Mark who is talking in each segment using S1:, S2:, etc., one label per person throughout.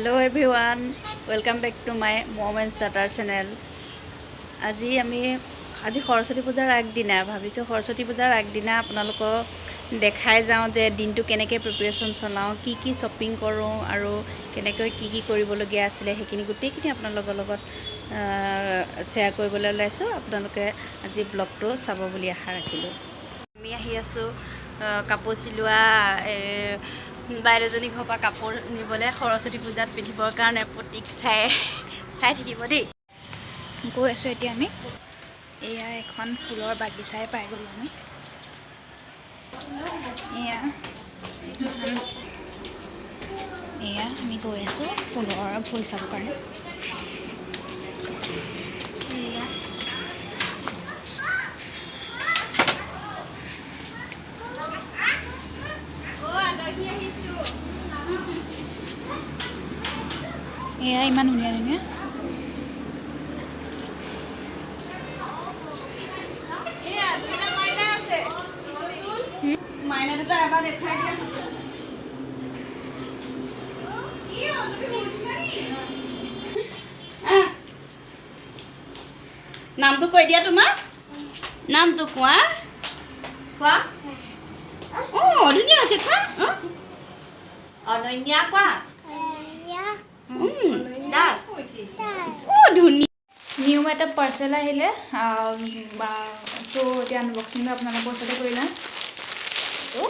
S1: Hello everyone, welcome back to my Mom and Daughter channel. আজি সৰস্বতী পূজাৰ আগদিনা ভাবিছোঁ, সৰস্বতী পূজাৰ আগদিনা আপোনালোকক দেখাই যাওঁ যে দিনটো কেনেকৈ প্ৰিপেৰেশ্যন চলাওঁ, কি কি শ্বপিং কৰোঁ আৰু কেনেকৈ কি কি কৰিবলগীয়া আছিলে, সেইখিনি গোটেইখিনি আপোনালোকৰ লগত শ্বেয়াৰ কৰিবলৈ ওলাইছোঁ। আপোনালোকে আজি ব্লগটো চাব বুলি আশা ৰাখিলোঁ। আমি আহি আছোঁ কাপোৰ চিলোৱা বাইদেউজনী ঘৰৰ পৰা কাপোৰ নিবলৈ, সৰস্বতী পূজাত পিন্ধিবৰ কাৰণে। প্ৰতীক চাই চাই থাকিব দেই।
S2: গৈ আছোঁ এতিয়া আমি। এয়া এখন ফুলৰ বাগিচাই পাই গ'লোঁ আমি। এয়া এয়া আমি গৈ আছোঁ ফুল চাবৰ কাৰণে। এয়া এয়া ইমান ধুনীয়া ধুনীয়া।
S1: এয়া দুটা মাইনা আছে, মাইনা দুটা এবাৰ দেখুৱাই দিয়া। কি অ, তুমি শুনিছা নি? আহ। নামটো কৈ দিয়া, তোমাৰ নামটো কোৱা, কোৱা। অঁ, ধুনীয়া হৈছে, কোৱা অঁ।
S3: অনন্যা কোৱা। দাস।
S1: অঁ, ধুনীয়া।
S2: নিউ এটা পাৰ্চেল আহিলে। চ' এতিয়া আনবক্সিংটো আপোনালোকৰ ওচৰতে কৰি লওঁ। এইটো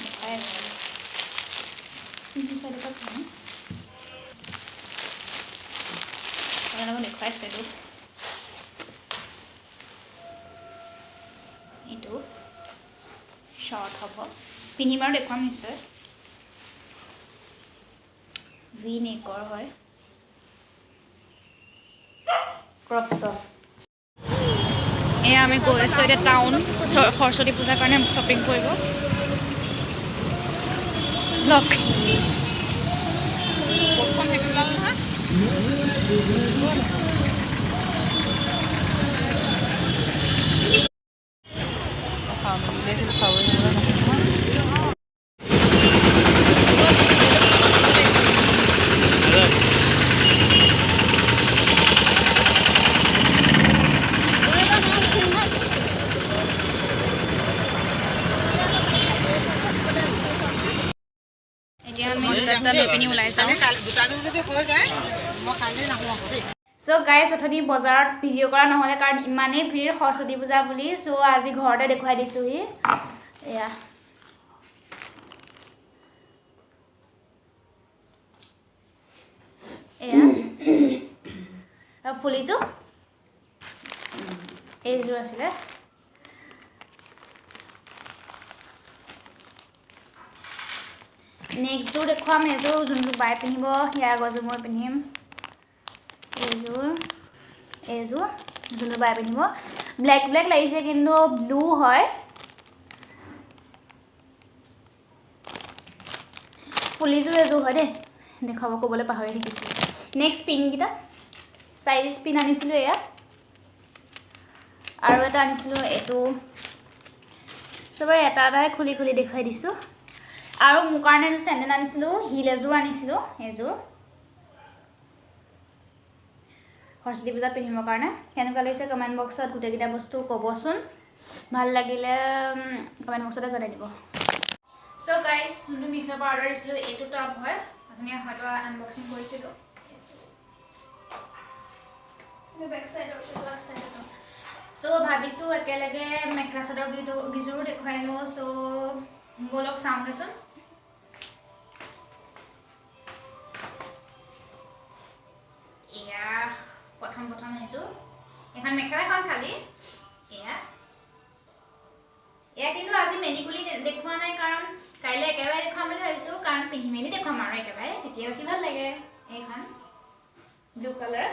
S2: দেখুৱাই আছোঁ, কোনটো চাইডৰ পৰা খুলিম? আপোনালোকক দেখুৱাইছোঁ। এইটো শ্বৰ্ট হ'ব, পিন্ধিম আৰু দেখুৱাম নিশ্চয়। ভি নেকৰ হয়, ক্ৰপ টপ। এয়া আমি গৈ আছোঁ এতিয়া টাউন, সৰস্বতী পূজাৰ কাৰণে শ্বপিং কৰিব। লওক। এতিয়া আমি দুটা দুটা লৈ পিনি ওলাই যাওঁ। চ' গাইজ, অথনি বজাৰত ভিডিঅ' কৰা নহ'লে, কাৰণ ইমানেই ভিৰ সৰস্বতী পূজা বুলি। চ' আজি ঘৰতে দেখুৱাই দিছোঁহি। এয়া এয়া আৰু ফুলিযোৰ এইযোৰ আছিলে। নেক্সটযোৰ দেখুৱাম। এইযোৰ যোনযোৰ বাই পিন্ধিব, ইয়াৰ আগৰযোৰ মই পিন্ধিম। এইযোৰ, এইযোৰ যোনটো বাই পিন্ধিব। ব্লেক ব্লেক লাগিছে, কিন্তু ব্লু হয়। ফুলিযোৰ এযোৰ হয় দেই, দেখুৱাব ক'বলৈ পাহৰি থাকিছিলোঁ। নেক্সট পিনকেইটা, চাইজ পিন আনিছিলোঁ এয়া, আৰু এটা আনিছিলোঁ এইটো। চবৰে এটা এটাই খুলি খুলি দেখুৱাই দিছোঁ। আৰু মোৰ কাৰণে এযোৰ চেণ্ডেল আনিছিলোঁ, হিল এযোৰ আনিছিলোঁ, এযোৰ সৰস্বতী পূজাত পিন্ধিবৰ কাৰণে। কেনেকুৱা লাগিছে কমেণ্ট বক্সত গোটেইকেইটা বস্তু ক'বচোন। ভাল লাগিলে কমেণ্ট বক্সতে জনাই দিব। চ' গাইজ, যোনটো মিছ'ৰ পৰা অৰ্ডাৰ দিছিলোঁ, এইটো টপ হয়। অথনি হয়তো আনবক্সিং কৰিছিলোঁ। বেক চাইডৰ, বেক চাইডৰ। চ' ভাবিছোঁ একেলগে মেখেলা চাদৰ কেইযোৰো দেখুৱাই লওঁ। চ' ব'লক, চাওঁগৈচোন। এয়া প্ৰথম প্ৰথম আহিছোঁ এখন মেখেলাখন খালী। এয়া এয়া কিন্তু আজি মেলি কুলি দেখুওৱা নাই, কাৰণ কাইলৈ একেবাৰে দেখুৱাম বুলি ভাবিছোঁ, কাৰণ পিন্ধি মেলি দেখুৱাম আৰু একেবাৰে, তেতিয়া বেছি ভাল লাগে। এইখন ব্লু কালাৰ।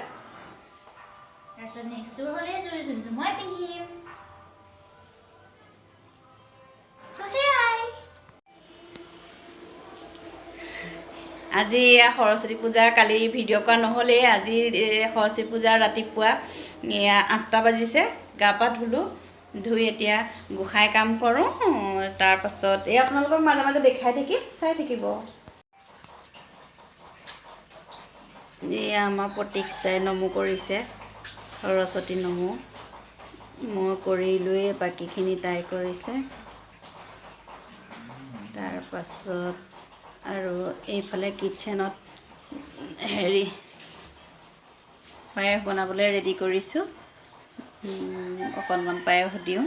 S2: তাৰপিছত নেক্সটযোৰ হ'লে এযোৰ, যোনযোৰ মই পিন্ধিম। চ' সেয়াই।
S1: আজি এয়া সৰস্বতী পূজা, কালি ভিডিঅ' কৰা নহ'লেই। আজি সৰস্বতী পূজা ৰাতিপুৱা এয়া 8টা বাজিছে। গা পা ধুলোঁ, ধুই এতিয়া গোঁসাই কাম কৰোঁ। তাৰপাছত এই আপোনালোকক মাজে মাজে দেখাই থাকিম, চাই থাকিব। এয়া আমাৰ প্ৰতীক্ষাই নমো কৰিছে, সৰস্বতী নমো। মই কৰিলোৱেই, বাকীখিনি তাই কৰিছে। তাৰপাছত আৰু এইফালে কিটচেনত হেৰি পায়স বনাবলৈ ৰেডি কৰিছোঁ। অকণমান পায়স দিওঁ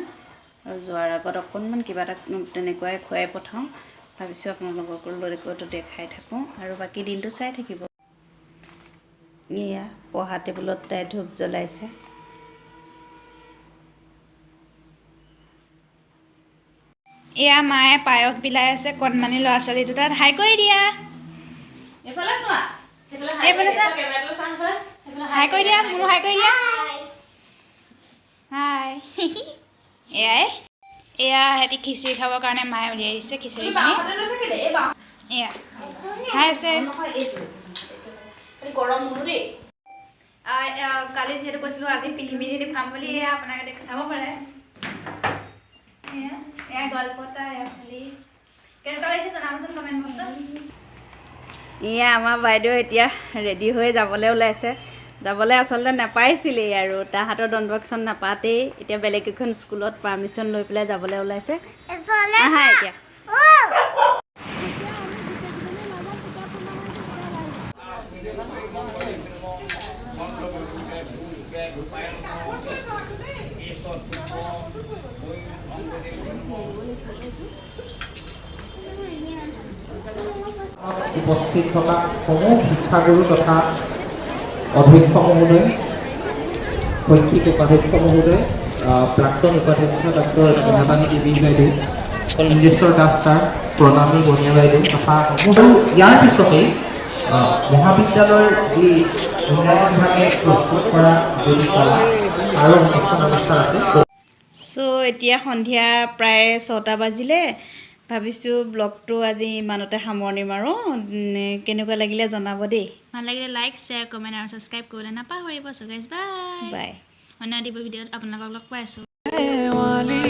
S1: আৰু যোৱাৰ আগত অকণমান কিবা এটা তেনেকুৱাই খুৱাই পঠাওঁ। ভাবিছোঁ আপোনালোককো লগতো দেখাই থাকোঁ আৰু বাকী দিনটো চাই থাকিব। এয়া পঢ়া টেবুলত তাই ধূপ জ্বলাইছে।
S2: এয়া মায়ে পায়স বিলাই আছে কণমানি ল'ৰা ছোৱালী দুটাত। হাই কৰি দিয়া।
S1: এইফালে চোৱা।
S2: এইফালে চা। হাই কৰি দিয়া মোনো, হাই কৰি দিয়া। হাই। এয়াই এয়া সিহঁতি খিচিৰি খাবৰ কাৰণে মায়ে উলিয়াই দিছে খিচিৰিখিনি। এয়া খাই আছে।
S1: গৰম মোনো দেই।
S2: কালি যিহেতু কৈছিলোঁ আজি পিন্ধি পিন্ধি দেখুৱাম বুলি, এয়া আপোনালোকে চাব পাৰে। এয়া এয়া গলপতা, এয়া ফুলি। কেনেকুৱা লাগিছে জনাবচোন কমেণ্ট বক্সত।
S1: এয়া আমাৰ বাইদেউ এতিয়া ৰেডি হৈ যাবলৈ ওলাইছে। যাবলৈ আচলতে নাপাইছিলেই আৰু তাহাঁতৰ ডনবক্সত নাপাতেই এতিয়া বেলেগ এখন স্কুলত পাৰ্মিশ্যন লৈ পেলাই যাবলৈ ওলাইছে। আহা এতিয়া।
S4: উপস্থিত থকা সমূহ শিক্ষাগুৰু তথা অধ্যক্ষ মহোদয়, শৈক্ষিক উপাধ্যক্ষ মহোদয়, প্ৰাক্তন উপাধ্যক্ষ ডক্টৰ বীণাপাণি দেৱী বাইদেউ, ইন্দ্ৰেশ্বৰ দাস ছাৰ, প্ৰণামী বনিয়া বাইদেউ তথা সমূহ। আৰু ইয়াৰ পিছতেই মহাবিদ্যালয়ৰ যি ইংৰাজী বিভাগে প্ৰস্তুত কৰা যদি কলা আৰু এখন অনুষ্ঠান আছে।
S1: চ' এতিয়া সন্ধিয়া প্ৰায় 6টা বাজিলে। ভাবিছোঁ ব্লগটো আজি ইমানতে সামৰণি মাৰোঁ। কেনেকুৱা লাগিলে জনাব দেই।
S2: ভাল লাগিলে লাইক, শ্বেয়াৰ, কমেণ্ট আৰু ছাবস্ক্ৰাইব কৰিবলৈ নাপাহৰিব। চ' গাইজ, বাই।
S1: বাই।
S2: অন্য এটি ভিডিঅ'ত আপোনালোকক লগ পাই আছোঁ।
S5: শেৱালি।